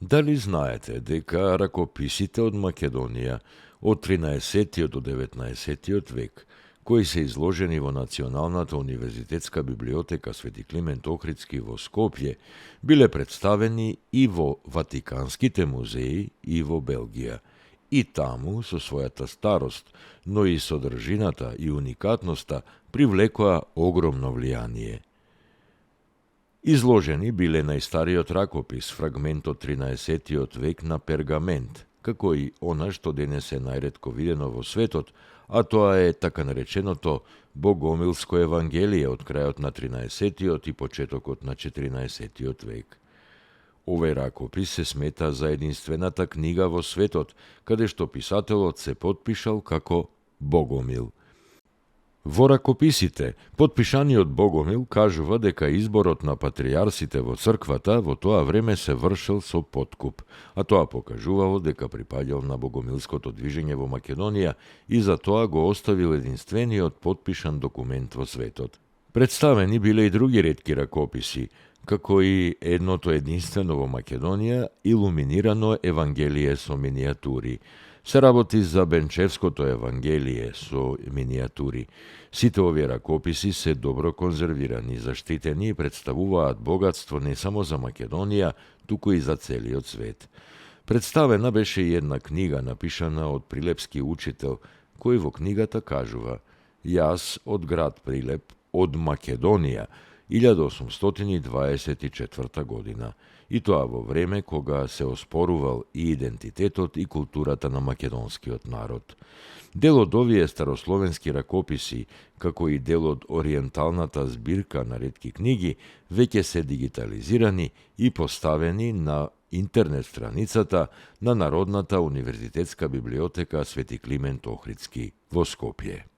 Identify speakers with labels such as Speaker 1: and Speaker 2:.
Speaker 1: Дали знаете дека ракописите од Македонија од 13 до 19 век, кои се изложени во Националната универзитетска библиотека Свети Климент Охридски во Скопје, биле представени и во Ватиканските музеи и во Белгија. И таму, со својата старост, но и содржината и уникатноста, привлекоа огромно влијание. Изложени биле најстариот ракопис, фрагмент од 13 век на пергамент, како и она што денес е најретко видено во светот, а тоа е така нареченото Богомилско евангелие од крајот на 13 и почетокот на 14 век. Овој ракопис се смета за единствената книга во светот, каде што писателот се потпишал како Богомил. Во ракописите, потпишаниот Богомил кажува дека изборот на патријарсите во црквата во тоа време се вршел со подкуп, а тоа покажувало дека припаѓал на богомилското движење во Македонија и за тоа го оставил единствениот потпишан документ во светот. Представени биле и други ретки ракописи, како и едното единствено во Македонија илуминирано Евангелие со минијатури. Се работи за Бенчевското Евангелие со минијатури. Сите овие ракописи се добро конзервирани, заштитени и представуваат богатство не само за Македонија, туку и за целиот свет. Представена беше и една книга напишана од прилепски учител, кој во книгата кажува: "Јас од град Прилеп, од Македонија, 1824 година", и тоа во време кога се оспорувал и идентитетот и културата на македонскиот народ. Дел од овие старословенски ракописи, како и дел од ориенталната збирка на ретки книги, веќе се дигитализирани и поставени на интернет страницата на Народната универзитетска библиотека Свети Климент Охридски во Скопје.